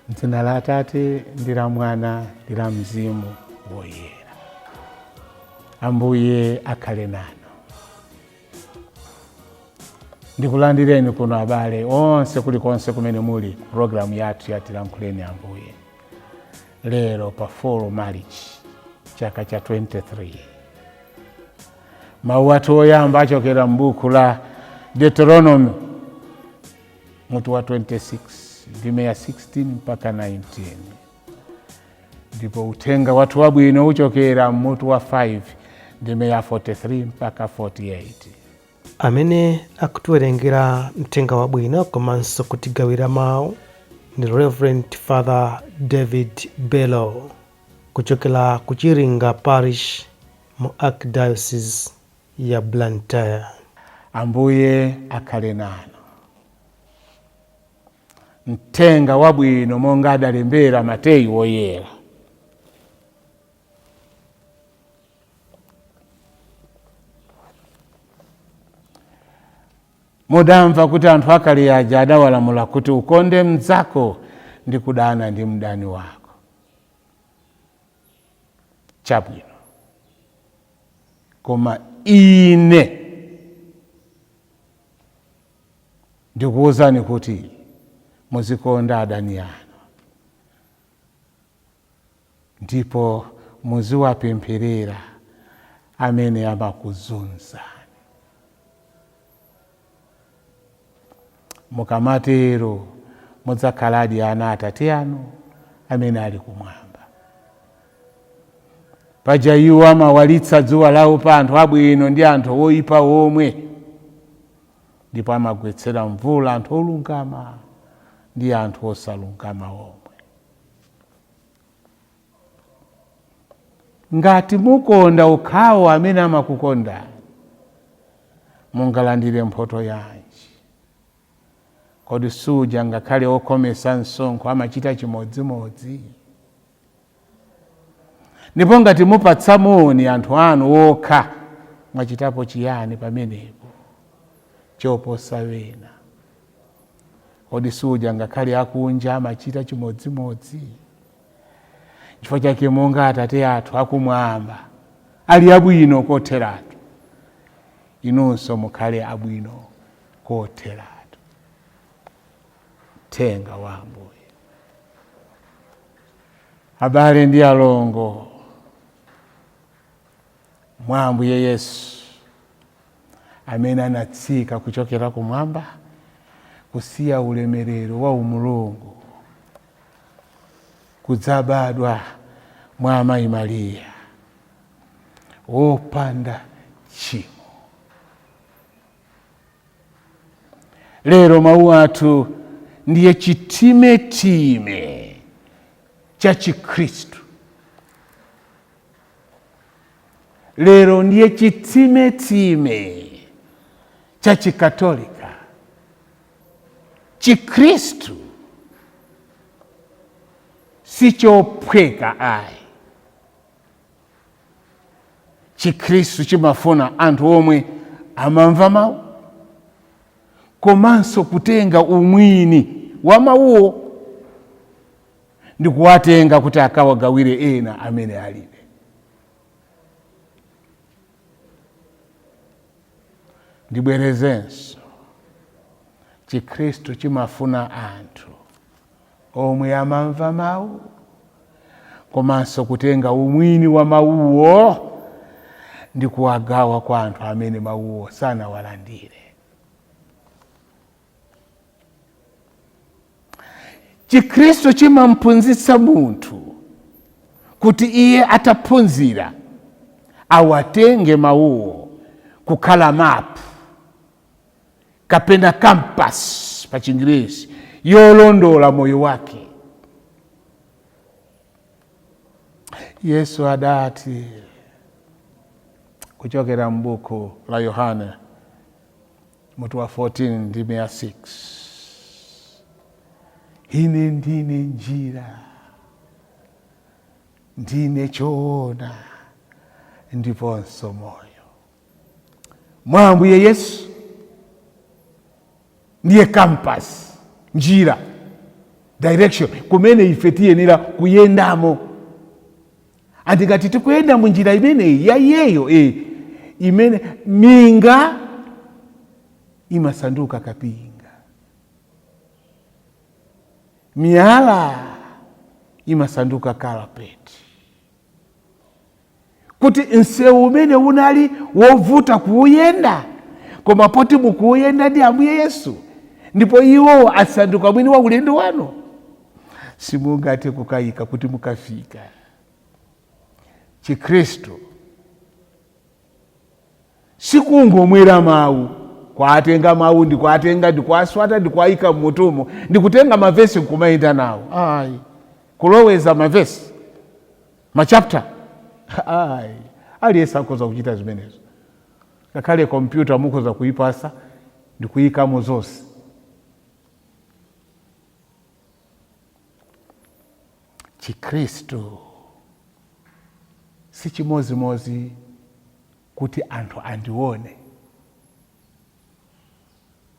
M'dzina la Atate ndi la Mwana ndi la Mzimu Woyera. Ambuye akhale nanu. Ndikulandireni kuno abale onse kulikonse kumene muli ku programu yathu ya Tilankhuleni Ambuye lero pa 4 Marichi chaka cha 23. Mawu athu oyamba achokera m'buku la Deuteronomy mutu wa 26 ndime ya 16 mpaka 19, ndipo uthenga wathu wabwino uchokera mutu wa 5 ndime ya 43 mpaka 48. Amene akutiwerengera mthenga wabwino komanso kutigawira mawu ndi Reverend Father David Bello kuchokera ku Chiringa Parish mu Archdiocese ya Blantyre. Ambuye akhale nanu. Mthenga wabwino monga adalembera Mateyu Woyera. Mudamva kuti anthu akale aja adawalamula kuti ukonde mnzako ndi kudana ndi mdani wako. Chabwino, koma ine ndikuwuzani kuti muzikonda adani anu ndipo muziwapempherera amene amakuzunzani. Mukamatero mudzakhaladi ana Atate anu amene ali kumwamba. Paja iwo amawalitsa dzuwa lawo pa anthu abwino ndi anthu oyipa omwe, ndipo amagwetsera mvula anthu olungama ndi anthu osalungama omwe. Ngati mukonda okhawo amene amakukondani, mungalandire mphoto yanji? Kodi suja ngakhale okhometsa msonkho amachita chimodzimodzi? Ndipo ngati mupatsa moni anthu anu okha, mwachitapo chiyani pamenepo choposa wena? Kodi suja ngakhale akunja amachita chimodzimodzi? Chifukwa chake monga Atate athu akumwamba ali abwino kotheratu, inunso mukhale abwino kotheratu. Mthenga wa Ambuye. Abale ndi alongo mwa Ambuye Yesu amene anatsika kuchokera kumwamba kusiya ulemerero wa umulungu kudzabadwa mwa amayi Mariya wopanda tchimo. Lero mawu athu ndiye chitimetime cha Chikhristu. Lero ndiye chitimetime cha Chikatolika. Chikhristu sichophweka ayi. Chikhristu chimafuna anthu omwe amamva mawu komanso kutenga umwini wa mawuwo ndi kuwatenga kuti akawagawire ena amene alibe. Ndibwerezenso, Chikhristu chimafuna anthu omwe amamva mawu komanso kutenga umwini wa mawuwo ndi kuwagawa kwa anthu amene mawuwo sanawalandire. Chikhristu chimamphunzitsa munthu kuti iye ataphunzira awatenge mawuwo kukhala mapu kapena compass pa Chingerezi yolondola moyo wake. Yesu adati kuchokera m'buku la Yohane mutu wa 14 ndime ya 6, ine ndine njira, ndine choona ndiponso moyo. Mwa Ambuye Yesu ndiye compass, njira. Direction kumene ife tiyenera kuyendamo. Andikati tikuyenda munjira imeneyi ya iyeyo, imene minga imasanduka kapinga, miyala imasanduka kalapeti, kuti msewu umene unali wovuta kuuyenda, koma poti mukuuyenda ndi Ambuye Yesu ndipo iwo asanduka mwini wa ulendo wanu, simungathe kukayika kuti mukafika. Chikhristu sikungomwera mawu, kwatenga mawu ndikwatenga, ndikwaswata, ndikwayika mmutumo, ndikutenga mavesi nkumayenda nawo. Ayi, kuloweza mavesi, machapter, ayi. Aliyense akhoza kuchita zimenezo. Ngakhale kompyuta mukhoza kuyipasa ndikuyikamo zonse. Chikhristu si chimozimozi kuti anthu andione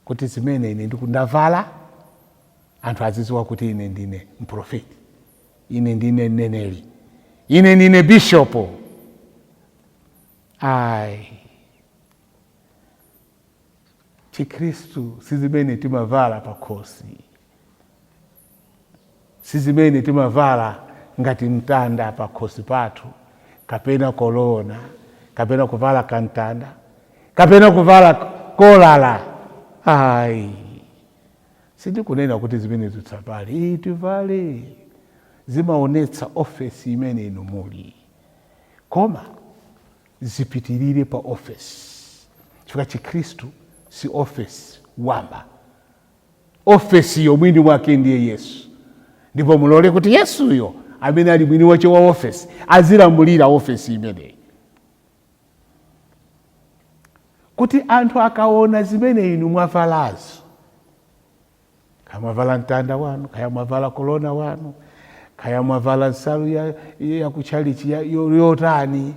kuti zimene ine ndikundavala, anthu azidziwa kuti ine ndine mprofeti, ine ndine mneneri, ine ndine bishopo. Ayi, Chikhristu si zimene timavala pakhosi, si zimene timavala ngati mtanda pakhosi pathu, kapena kolona, kapena kuvala kantanda, kapena kuvala kolala. Ayi, sindikunena kuti zimene zitsavale, iyi tivale, zimaonetsa ofesi imene inu muli, koma zipitirire pa ofesi, chifukwa Chikhristu si ofesi wamba. Ofesiyo mwini wake ndiye Yesu, ndipo mulole kuti Yesuyo amene ali mwini wache wa ofesi azilamulira ofesi imeneyi, kuti anthu akaona zimene inu mwavalazo, kaya mwavala mtanda wanu, kaya mwavala kolona wanu, kaya mwavala nsalu ya kutchalichi yotani,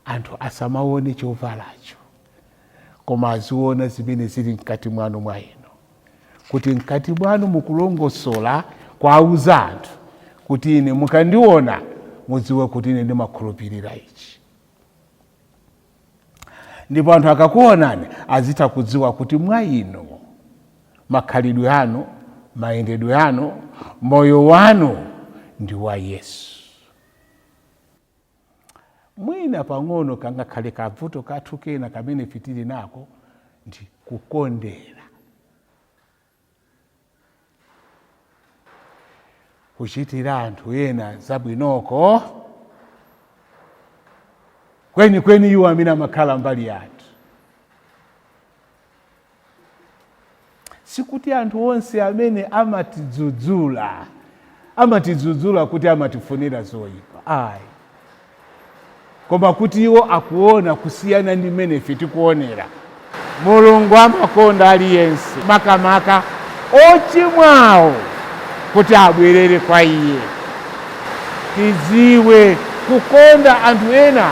anthu asamaone chovalacho, koma aziona zimene zili mkati mwanu mwa inu, kuti mkati mwanu mukulongosola kwauza anthu kuti ine mukandiona mudziwe kuti ine ndimakhulupirira ichi. Ndipo anthu akakuonani azitha kudziwa kuti mwa inu makhalidwe anu, mayendedwe anu, moyo wanu ndi wa Yesu. Mwina pang'ono kangakhale kavuto kathu kena kamene ife tili nako ndi kukondera, kuchitira anthu ena zabwinoko kwenikweni iwo amene amakhala mbali yathu. Sikuti anthu onse amene amatidzudzula amatidzudzula kuti amatifunira zoyipa, ayi, koma kuti iwo akuona kusiyana ndi mmene ife tikuonera. Mulungu amakonda aliyense, makamaka ochimwawo, kuti abwerere kwa iye. Tidziwe kukonda anthu ena,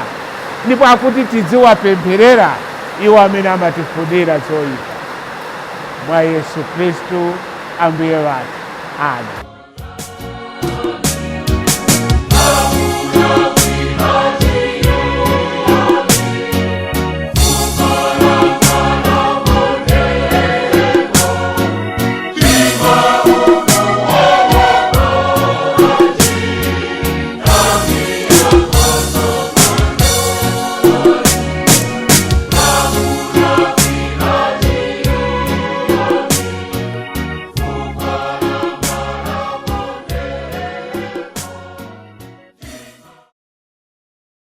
ndipo akuti tidziwapempherera iwo amene amatifunira zoyipa. Mwa Yesu Khristu Ambuye wathu, amen.